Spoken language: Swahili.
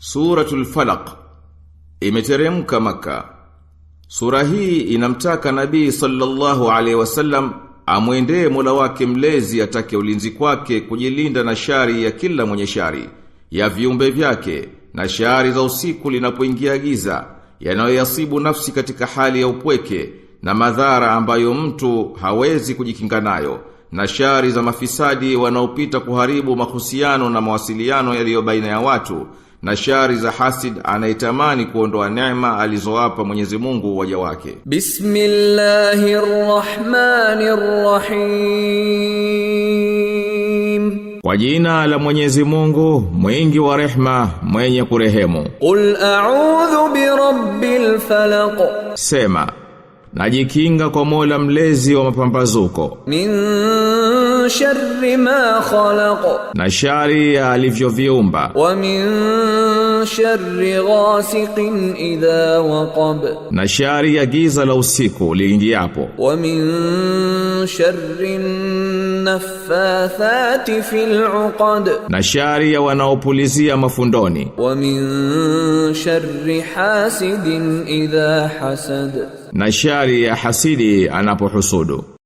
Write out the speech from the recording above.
Suratul Falaq imeteremka Maka. Sura hii inamtaka Nabii sallallahu alaihi wasallam amwendee Mola wake mlezi atake ulinzi kwake kujilinda na shari ya kila mwenye shari, ya viumbe vyake na shari za usiku linapoingia giza, yanayoyasibu nafsi katika hali ya upweke na madhara ambayo mtu hawezi kujikinga nayo, na shari za mafisadi wanaopita kuharibu mahusiano na mawasiliano yaliyo baina ya watu, na shari za hasid anayetamani kuondoa neema alizowapa Mwenyezi Mungu waja wake. Bismillahirrahmanirrahim. Kwa jina la Mwenyezi Mungu, mwingi wa rehma, mwenye kurehemu. Qul a'udhu bi rabbil falaq. Sema, najikinga kwa Mola mlezi wa mapambazuko, Min sharri ma khalaq. Na shari ya alivyoviumba, Wa min sharri ghasiqin idha waqab. Na shari ya giza la usiku liingiapo, Wa min sharri naffathati fil 'uqad. Na shari ya wanaopulizia mafundoni, Wa min sharri hasidin idha hasad. Na shari ya hasidi anapohusudu.